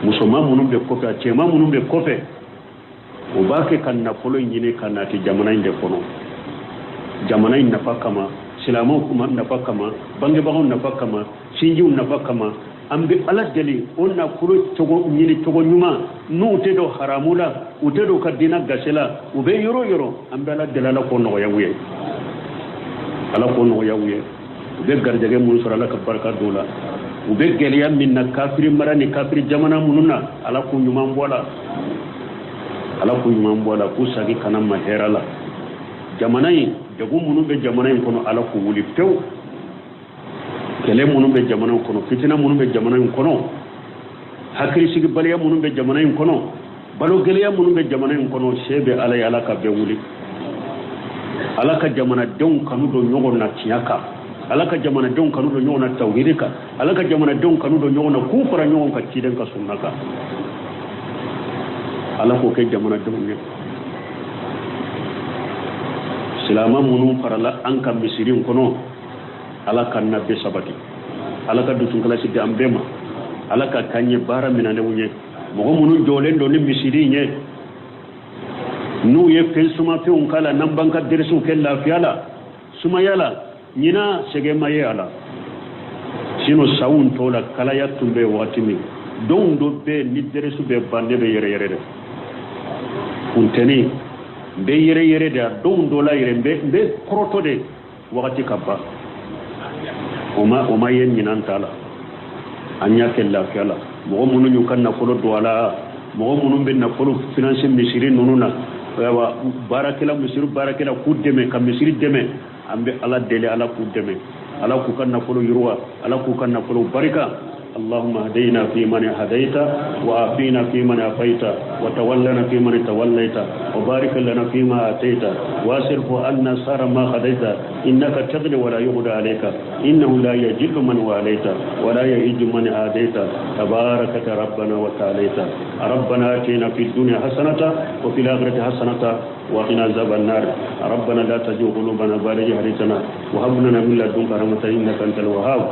Musoman minnu bɛ kɔfɛ, a cɛman minnu bɛ kɔfɛ, u b'a kɛ ka nafolo ɲini ka nati jamana in de kɔnɔ, jamana in nafa kama, silamɛw kuma nafa kama, bangebagaw nafa kama, sinjiw nafa kama. An bɛ Ala deli, o nafolo cogo ɲini cogo ɲuman, n'u tɛ don haramu la, u tɛ don ka diinɛ gasi la, u bɛ yɔrɔ yɔrɔ, an bɛ Ala deli, Ala k'o nɔgɔya u ye, Ala k'o nɔgɔya u ye. U bɛ garijɛgɛ minnu sɔrɔ, Ala ka barika don la. U bɛ gɛlɛya min na kafiri mara ni kafiri jamana minnu na, Ala k'u ɲuman bɔ la, Ala k'u ɲuman bɔ la, k'u sagi kana ma hɛrɛ la. Jamana in, degun minnu bɛ jamana in kɔnɔ, Ala k'u wuli pewu. Kɛlɛ minnu bɛ jamana in kɔnɔ, fitina minnu bɛ jamana in kɔnɔ, hakilisigibaliya minnu bɛ jamana in kɔnɔ, balo gɛlɛya minnu bɛ jamana in kɔnɔ, se bɛ Ala ye, Ala ka bɛɛ wuli. Ala ka jamanadenw kanu don ɲɔgɔn na tiɲɛ kan, Ala ka jamanadenw kanu don ɲɔgɔn na tawhidi kan, Ala ka jamanadenw kanu don ɲɔgɔn na k'u fara ɲɔgɔn kan ciden ka sunna kan. Ala k'o kɛ jamanadenw ye. Silama minnu farala an ka misiri in kɔnɔ, Ala ka na bɛɛ sabati, Ala ka dusukalasi di an bɛɛ ma, Ala ka k'an ye baara minɛnenw ye. Mɔgɔ minnu jɔlen don ni misiri in ye, n'u ye fɛn sumafɛnw k'a la, n'an b'an ka deresiw kɛ lafiya la, sumaya la, ɲinan sɛgɛn ma ye a la. Sinon sanw tɔ la, kalaya tun bɛ waati min, don dɔ bɛ ni deresi bɛ ban, ne bɛ yɛrɛ yɛrɛ de, funteni n bɛ yɛrɛ yɛrɛ de, a don dɔ la yɛrɛ n bɛ kɔrɔtɔ de wagati ka ban. O ma ye ɲinan ta la. An y'a kɛ lafiya la. Mɔgɔ minnu y'u ka nafolo don a la, mɔgɔ minnu bɛ nafolo financer misiri ninnu na, ayiwa, baarakɛla, misiri baarakɛla, k'u dɛmɛ ka misiri dɛmɛ, an bɛ Ala deli, Ala k'u dɛmɛ, Ala k'u ka nafolo yiriwa, Ala k'u ka nafolo barika. اللهم اهدينا فيمن هديت، وعافينا فيمن عافيت، وتولنا فيمن توليت، وبارك لنا فيما آتيت، واصرف عنا شر ما قضيت، إنك تقضي ولا يقضى عليك، إنه لا يذل من واليت ولا يعز من عاديت، تباركت ربنا وتعاليت. ربنا آتنا في الدنيا حسنة وفي الآخرة حسنة وقنا عذاب النار. ربنا لا تزغ قلوبنا بعد إذ هديتنا وهب لنا من لدنك رحمة إنك أنت الوهاب.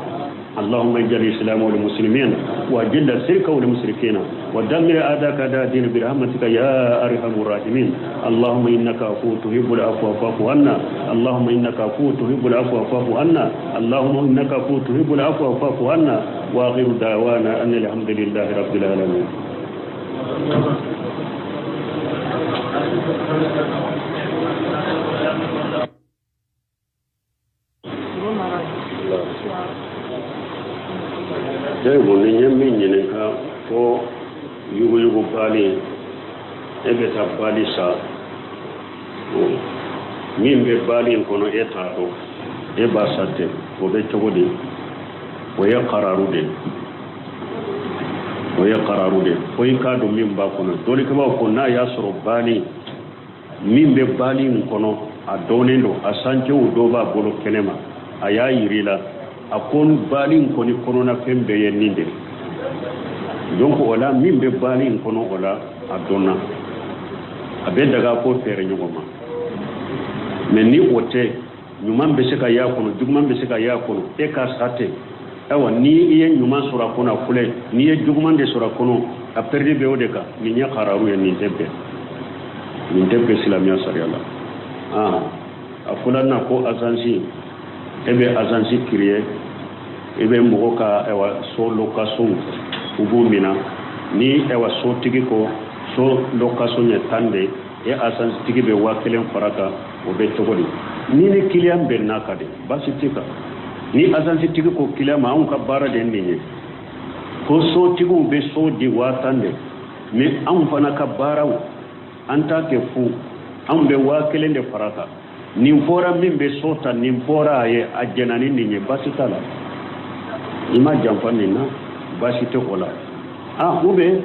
اللهم اجعل الإسلام والمسلمين، وأذل الشرك والمشركين، ودمر أعداءك أعداء الدين برحمتك يا أرحم الراحمين. اللهم إنك عفو تحب العفو فاعف عنا. اللهم إنك عفو تحب العفو فاعف عنا. اللهم إنك عفو تحب العفو فاعف عنا. وآخر دعوانا أن الحمد لله رب العالمين. Jayibu, ni ye min ɲininka ko yuguyugu baali, e bɛ taa baali sa, min bɛ baali in kɔnɔ e t'a dɔn, e b'a sa ten, o bɛ cogo di? O ye kararu de ye, o ye kararu de ye, fo i k'a dɔn min b'a kɔnɔ. Dɔnnikɛbaaw ko n'a y'a sɔrɔ baali min bɛ baali in kɔnɔ a dɔnnen don, a sancɛw dɔ b'a bolo kɛnɛ ma, a y'a yiri la, a ko baali in kɔni kɔnɔna fɛn bɛɛ ye nin de ye, donc o la min bɛ baali in kɔnɔ, o la a dɔnna, a bɛ daga ko feere ɲɔgɔn ma. Mais ni o tɛ, ɲuman bɛ se ka y'a kɔnɔ, juguman bɛ se ka y'a kɔnɔ, e ka sa ten. Ayiwa, ni i ye ɲuman sɔrɔ a kɔnɔ, a filɛ, n'i ye juguman de sɔrɔ a kɔnɔ, a pɛridi bɛ o de kan. Nin ye kararu ye, nin tɛ bɛn, nin tɛ bɛn silamɛya sariya la. A fɔla na ko agence, e bɛ agence créer, i bɛ mɔgɔ ka, ayiwa, so location u b'u minɛ, ni, ayiwa, sotigi ko so location ye 10 de, e agence tigi bɛ 1000 fara kan, o bɛ cogo di? Ni client bɛnna kan de, baasi tɛ kan. Ni agence tigi ko client ma, anw ka baara de ye nin ye, ko sotigiw bɛ so di 10 000 de, mais anw fana ka baaraw an t'a kɛ fu, anw bɛ 1000 de fara kan. Nin fɔra min bɛ so ta, nin fɔra a ye, a jɛnna ni nin ye, baasi t'a la, i ma janfa nin na, baasi tɛ o la. Ah, ou bien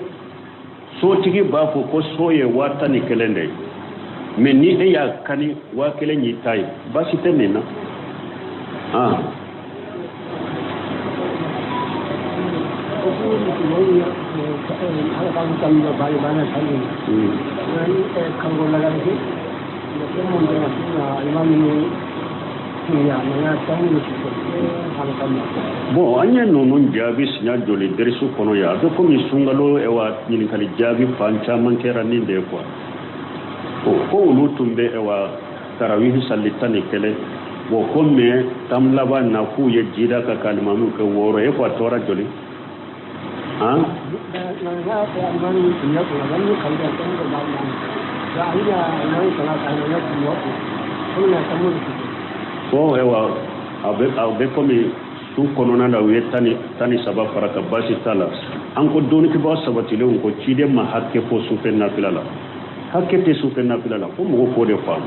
sotigi b'a fɔ ko so ye 11 000 de ye, mais ni e y'a kani, 1000 y'i ta ye, baasi tɛ nin na. Ah, Bon, an ye ninnu jaabi siɲɛ joli derisu kɔnɔ yan? A bɛ komi sunkalo, ɛwa, ɲininkali jaabi fan caman kɛra nin de ye quoi. Ko olu tun bɛ, ɛwa, tarawihi sali 11. Bon, ko mais tam laban na k'u ye jida ka kalimamiw kɛ 6 ye, ko a tora joli? Han, ko, ɛwa, a bɛ komi Su kɔnɔna la u ye 13 fara kan, baasi t'a la. An ko dɔnnikɛbaga sabatilenw ko ciden ma hakɛ fɔ sufɛ nafila la. Hakɛ tɛ sufɛ nafila la, fo mɔgɔw k'o de faamu.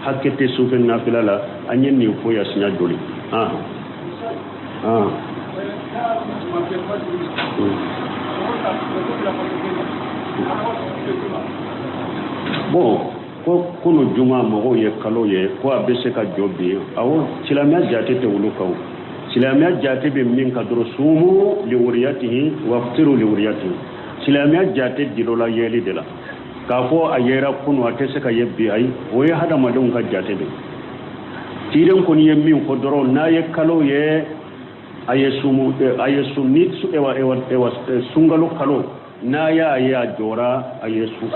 Hakɛ tɛ sufɛ nafila la. An ye nin fɔ yan siɲɛ joli? Ah ah, bon, ko kunu juma mɔgɔw ye kalo ye, ko a bɛ se ka jɔ bi. Awɔ, silamɛya jate tɛ olu kan. Silamɛya jate bɛ min kan dɔrɔn, sumu liwuriyatihi waftiru liwuriyatihi. Silamɛya jate dilola yeli de la. K'a fɔ a yera kunu, a tɛ se ka ye bi, ayi, o ye hadamadenw ka jate de. Ciden kɔni ye min fɔ dɔrɔn, n'a ye kalo ye, a ye sumu, a ye sun. Ni ewa ewa ewa sunkalo kalo n'a y'a ye a jɔra, a ye sun.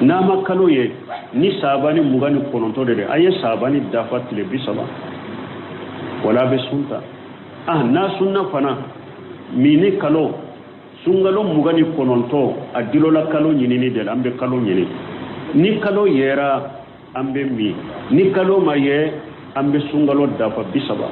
N'a ma kalo ye, ni sabani 29 de dɛ, a ye sabani dafa tile 30 wala a bɛ sun ta. Ah, n'a sunna fana, mini kalo sunkalo 29, a dilola kalo ɲinini de la. An bɛ kalo ɲini. Ni kalo yera, an bɛ min. Ni kalo ma ye, an bɛ sunkalo dafa 30.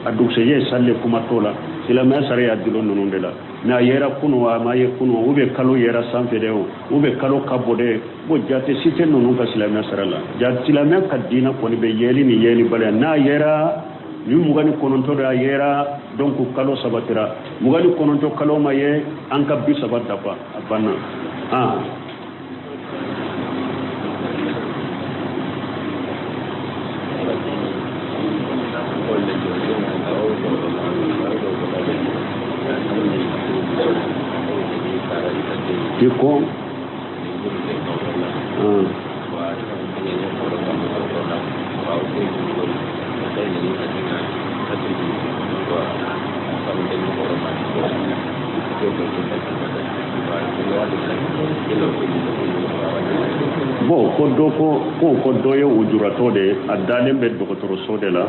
A dugusɛjɛ sali, kuma t'o la. Silamɛya sariya dilo ninnu de la. Mais a yera kunu, a ma ye kunu, ou bien kalo yera sanfɛ de o, ou bien kalo ka bɔ de, bon, jate si tɛ ninnu ka silamɛya sariya la. Ja silamɛya ka diinɛ kɔni bɛ yeli ni yelibaliya. N'a yera ni 29 de, a yera, donc kalo sabatira. 29 kalo ma ye, an ka 30 dafa, a banna. Ah, i ko bon, ko dɔ ko dɔ ye lujuratɔ de ye, a dalen bɛ dɔgɔtɔrɔso de la,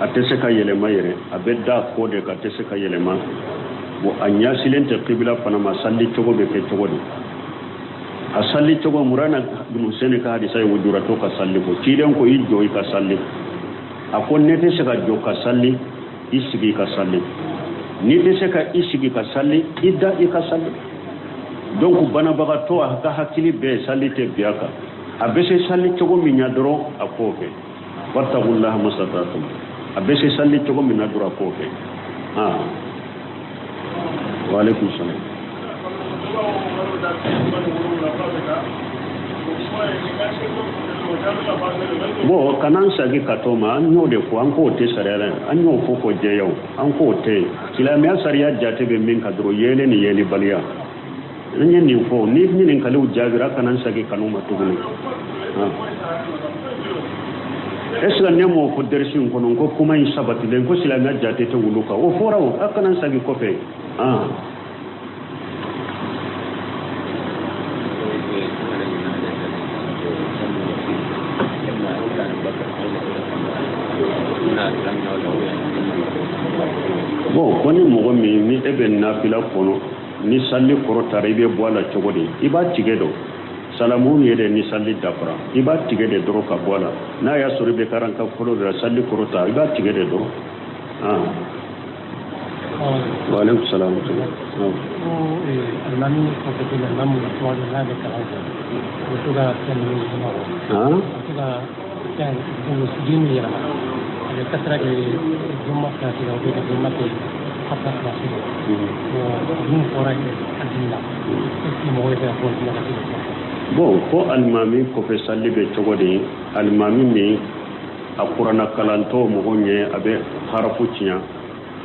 a tɛ se ka yɛlɛma yɛrɛ, a bɛ da kɔ de kan, a tɛ se ka yɛlɛma. Bon, a ɲɛsilen tɛ kibila fana ma. Sali cogo bɛ kɛ cogo di? A sali cogo, Murana bin Hussein ka hadisa ye lujuratɔ ka sali ko ciden ko i jɔ i ka sali. A ko ne tɛ se ka jɔ ka sali, i sigi ka sali. N'i tɛ se ka i sigi ka sali, i da i ka sali. Donc banabagatɔ, a ka hakili bɛɛ sali tɛ bi a kan. A bɛ se sali cogo min na dɔrɔn, a k'o kɛ. Wattaqullaha mastata'tum. A bɛ se sali cogo min na dɔrɔn, a k'o kɛ. Ah, wa alaikum salam. Bon, kana n sagi ka to ma. An y'o de fɔ, an k'o tɛ sariya la. An y'o fɔ k'o jɛya o, an k'o tɛ yen. Silamɛya sariya jate bɛ min kan dɔrɔn, yeelen ni yeelibaliya. An ye nin fɔ ni ɲininkaliw jaabira, kana n sagi kanu ma tuguni. Est ce que ne m'o fɔ derisi in kɔnɔ ko kuma in sabatilen ko silamɛya jate tɛ wulu kan? O fɔra o, a kana n sagi kɔfɛ. Ah, bon, ko ni mɔgɔ min ni e bɛ nafila kɔnɔ, ni sali kɔrɔ taara, i bɛ bɔ a la cogo di? I b'a tigɛ dɔn salamu ye dɛ. Ni sali dafara, i b'a tigɛ de dɔrɔn ka bɔ a la. N'a y'a sɔrɔ i bɛ karanka fɔlɔ de la, sali kɔrɔ ta, i b'a tigɛ de dɔrɔn. Ah, wa aleykum salaam. Ko alimami kɔfɛ ko alimami tuma dɔ n'a bɛ kalan kɛ, u bɛ to ka fɛn ninnu yɛlɛma o, a bɛ to ka fɛn sujudi min yɛlɛma, a bɛ kasira kɛ dɔmma place la, ou bien ka dɔmma kɛ fata place la. Bon, mun fɔra a la, est ce que mɔgɔ bɛ se ka continuer ka se k'o fɔ? Bon, ko alimami kɔfɛ sali bɛ cogo di? Alimami min a kuranna kalantɔ mɔgɔ ɲɛ, a bɛ harafu tiɲɛ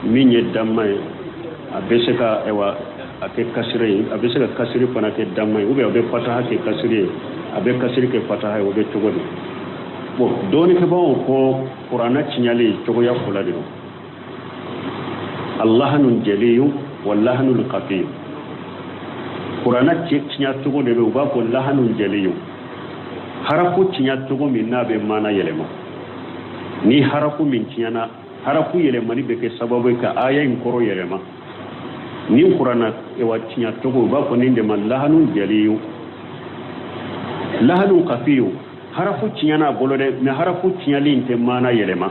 min ye damma ye, a bɛ se ka ayiwa a kɛ kasire ye, a bɛ se ka kasiri fana kɛ damma ye, ou bien a bɛ fataha kɛ kasiri ye, a bɛ kasiri kɛ fataha ye, o bɛ cogo di? Bon, dɔɔnikɛbaaw ko kuranna tiɲɛli cogoya fila de don: allahanu jaliyu wa lahanu kafiyu. Kuranna tiɲɛ cogo de bɛ, u b'a fɔ lahanu jaliyu, harafu tiɲɛ cogo min n'a bɛ maana yɛlɛma. Ni harafu min tiɲɛna, harafu yɛlɛmani bɛ kɛ sababu ye ka aya in kɔrɔ yɛlɛma. Ni kuranna ewa tiɲɛ cogo, u b'a fɔ nin de ma lahanu jaliyu. Lahanu kafiyu, harafu tiɲɛna a bolo dɛ, mais harafu tiɲɛli in tɛ maana yɛlɛma.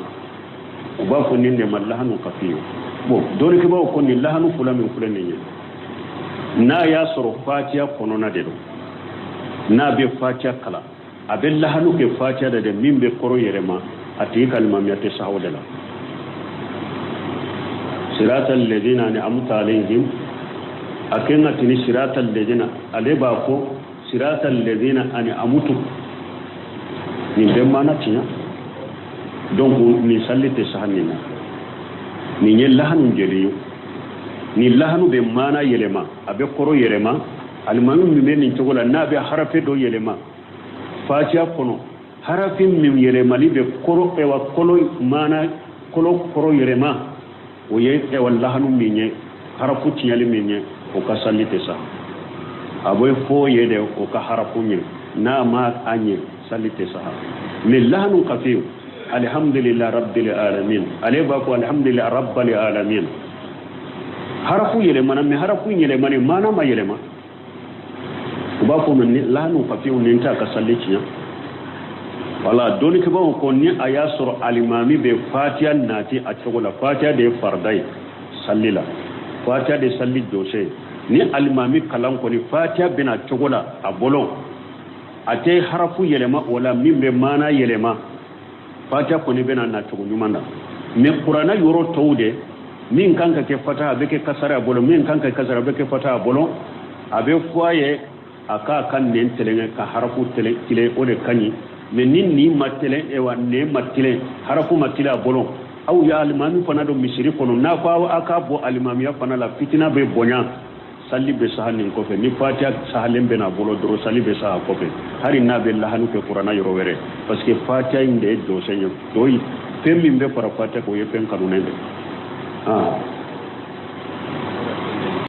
U b'a fɔ nin de ma lahanu kafiyu. Bon, dɔnnikɛbaaw ko nin lahanu fila min filɛ nin ye, n'a y'a sɔrɔ fatiya kɔnɔna de don, n'a bɛ fatiya kalan, a bɛ lahanu kɛ fatiya de min bɛ kɔrɔ yɛlɛma, a tigi ka limamiya tɛ saha o de la. Sirata ledina an'amta alayhim, a kɛ ka tini sirata ledina, ale b'a fɔ sirata ledina an'amtu, nin bɛ maana tiɲɛ. Donc nin salli tɛ saha nin na. Nin ye lahanu jeli ye, nin lahanu bɛ maana yɛlɛma, a bɛ kɔrɔ yɛlɛma. Alimami min bɛ nin cogo la, n'a bɛ harafe dɔ yɛlɛma fatiya kɔnɔ, harafi min yɛlɛmali bɛ kɔrɔ, ɛwa, kɔlɔ maana kɔlɔ kɔrɔ yɛlɛma, o ye, ɛwa, lahanu min ye, harafu tiɲɛli min ye, o ka salli tɛ sa. A bɛ fɔ ye de o ka harafu ɲɛ, n'a ma a ɲɛ, salli tɛ sa. Mais lahanu kafiyu, alhamdulillah rabbil alamin, ale b'a fɔ alhamdulillah rabbil alamin, harafu yɛlɛmana, mais harafu yɛlɛmani maana ma yɛlɛma. U b'a fɔ ni lahanu kafiyu nin t'a ka salli tiɲɛ. Wala dɔnnikɛbaaw ko ni a y'a sɔrɔ alimami bɛ fatiya nati a cogo la, fatiya de ye farida ye salli la, fatiya de salli jɔsen ye. Ni alimami kalan kɔni fatiya bɛna cogo la a bolo, a tɛ harafu yɛlɛma o la min bɛ maana yɛlɛma, fatiya kɔni bɛna na cogo ɲuman na. Mais kuranna yɔrɔ tɔw de, min kan ka kɛ fataha, a bɛ kɛ kasara a bolo, min kan ka kasara, a bɛ kɛ fataha a bolo, a bɛ fɔ a ye a k'a ka nɛn tɛlɛngɛ ka harafu tɛlɛn tilen, o de ka ɲi. Mais ni nin ma tɛlɛn, ewa, nɛn ma tilen, harafu ma tilen a bolo, aw ye alimami fana don misiri kɔnɔ, n'a ko aw k'a bɔ alimamiya fana la, fitina bɛ bonya, sali bɛ saha nin kɔfɛ. Ni fatiya sahalen bɛ n'a bolo dɔrɔn, sali bɛ saha kɔfɛ, hali n'a bɛ lahanu kɛ kuranna yɔrɔ wɛrɛ, parce que fatiya in de ye jɔsen ye. Tɔ fɛn min bɛ fara fatiya kan, o ye fɛn kanunen de.